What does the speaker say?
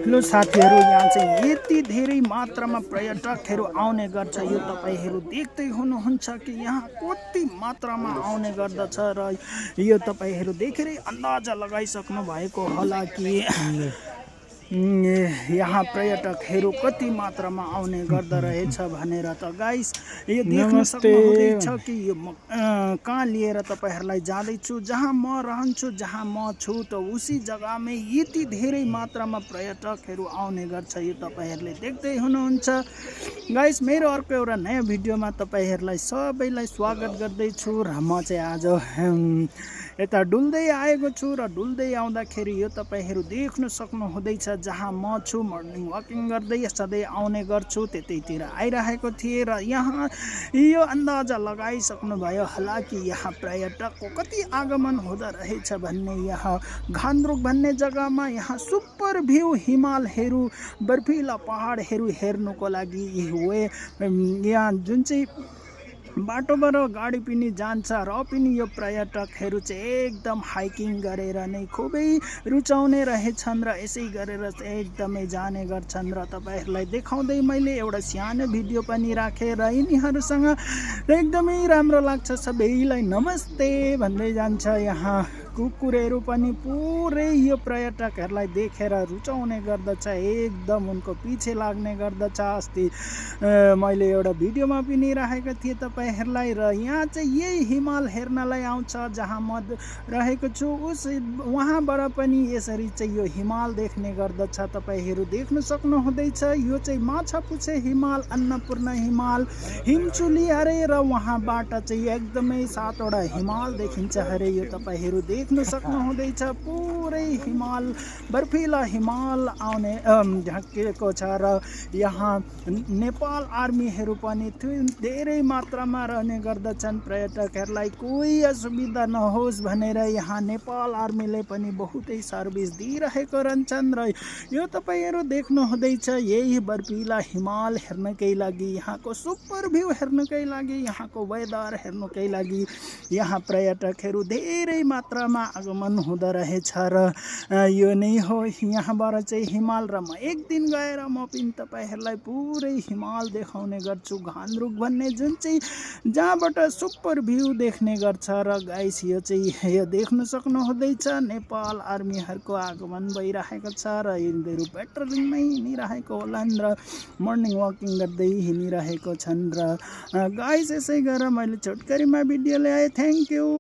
लो साथीहरू, यहाँ चाहिँ यति धेरै मात्रामा पर्यटकहरू आउने गर्छ। यो तपाईँहरू देख्दै हुनुहुन्छ कि यहाँ कति मात्रामा आउने गर्दछ र यो तपाईँहरू देखेरै अन्दाजा लगाइसक्नु भएको होला कि यहाँ पर्यटकहरू कति मात्रामा आउने गर्दो रहेछ भनेर। त गाइस, यो देख्न सक्नुहुँदैछ कि यो कहाँ लिएर तपाईँहरूलाई जाँदैछु, जहाँ म रहन्छु, जहाँ म छु, त उसी जग्गामै यति धेरै मात्रामा पर्यटकहरू आउने गर्छ। यो तपाईँहरूले देख्दै हुनुहुन्छ। गाइस, मेरो अर्को एउटा नयाँ भिडियोमा तपाईँहरूलाई सबैलाई स्वागत गर्दैछु र म चाहिँ आज यता डुल्दै आएको छु र डुल्दै आउँदाखेरि यो तपाईँहरू देख्न सक्नुहुँदैछ जहाँ म छु, मर्निङ वाकिङ गर्दै सधैँ आउने गर्छु त्यतैतिर आइरहेको थिएँ र यहाँ यो अन्दाजा लगाइसक्नुभयो होला कि यहाँ पर्यटकको कति आगमन हुँदो रहेछ भन्ने। यहाँ घान्द्रुक भन्ने जग्गामा यहाँ सुपर भ्यू हिमालहरू, बर्फिला पहाडहरू हेर्नुको लागि यहाँ जुन चाहिँ बाटोबाट गाडी पनि जान्छ र पनि यो पर्यटकहरू चाहिँ एकदम हाइकिङ गरेर नै खुबै रुचाउने रहेछन् र यसै गरेर चाहिँ एकदमै जाने गर्छन्। र तपाईँहरूलाई देखाउँदै मैले एउटा सानो भिडियो पनि राखेँ र यिनीहरूसँग एकदमै राम्रो लाग्छ। सबैलाई नमस्ते भन्दै जान्छ। यहाँ कुकुरहरू पनि पुरै यो पर्यटकहरूलाई देखेर रुचाउने गर्दछ, एकदम उनको पछि लाग्ने गर्दछ। अस्ति मैले एउटा भिडियोमा पनि राखेको थिएँ तपाईँहरूलाई। र यहाँ चाहिँ यही हिमाल हेर्नलाई आउँछ जहाँ म रहेको छु, वहाँबाट पनि यसरी चाहिँ यो हिमाल देख्ने गर्दछ। तपाईँहरू देख्न सक्नुहुँदैछ, यो चाहिँ माछापुच्छे हिमाल, अन्नपूर्ण हिमाल, हिमचुली अरे र वहाँबाट चाहिँ एकदमै 7वटा हिमाल देखिन्छ अरे। यो तपाईँहरू देख्न सक्नुहुँदैछ, पुरै हिमाल, बर्फिला हिमाल आउने ढाकिएको छ। र यहाँ नेपाल आर्मीहरू पनि धेरै मात्रामा रहने गर्दछन्। पर्यटकहरूलाई कोही असुविधा नहोस् भनेर यहाँ नेपाल आर्मीले पनि बहुतै सर्भिस दिइरहेको रहन्छन्। र यो तपाईँहरू देख्नुहुँदैछ, यही बर्फिला हिमाल हेर्नकै लागि, यहाँको सुपर भ्यू हेर्नकै लागि, यहाँको वेदर हेर्नकै लागि यहाँ पर्यटकहरू धेरै मात्रामा आगमन हुँदो रहेछ। र यो नै हो यहाँबाट चाहिँ हिमाल। र म एक दिन गएर म पनि तपाईँहरूलाई पुरै हिमाल देखाउने गर्छु, घान्द्रुक भन्ने जुन चाहिँ जहाँबाट सुपर भ्यू देख्ने गर्छ। र गाइस, यो चाहिँ यो देख्न सक्नुहुँदैछ, नेपाल आर्मीहरूको आगमन भइरहेको छ र यिनीहरू पेट्रोलिङमै हिँडिरहेको होलान् र मर्निङ वाकिङ गर्दै हिँडिरहेको छन्। र गाइस, यसै गरेर मैले छोटकरीमा भिडियो ल्याएँ। Thank you.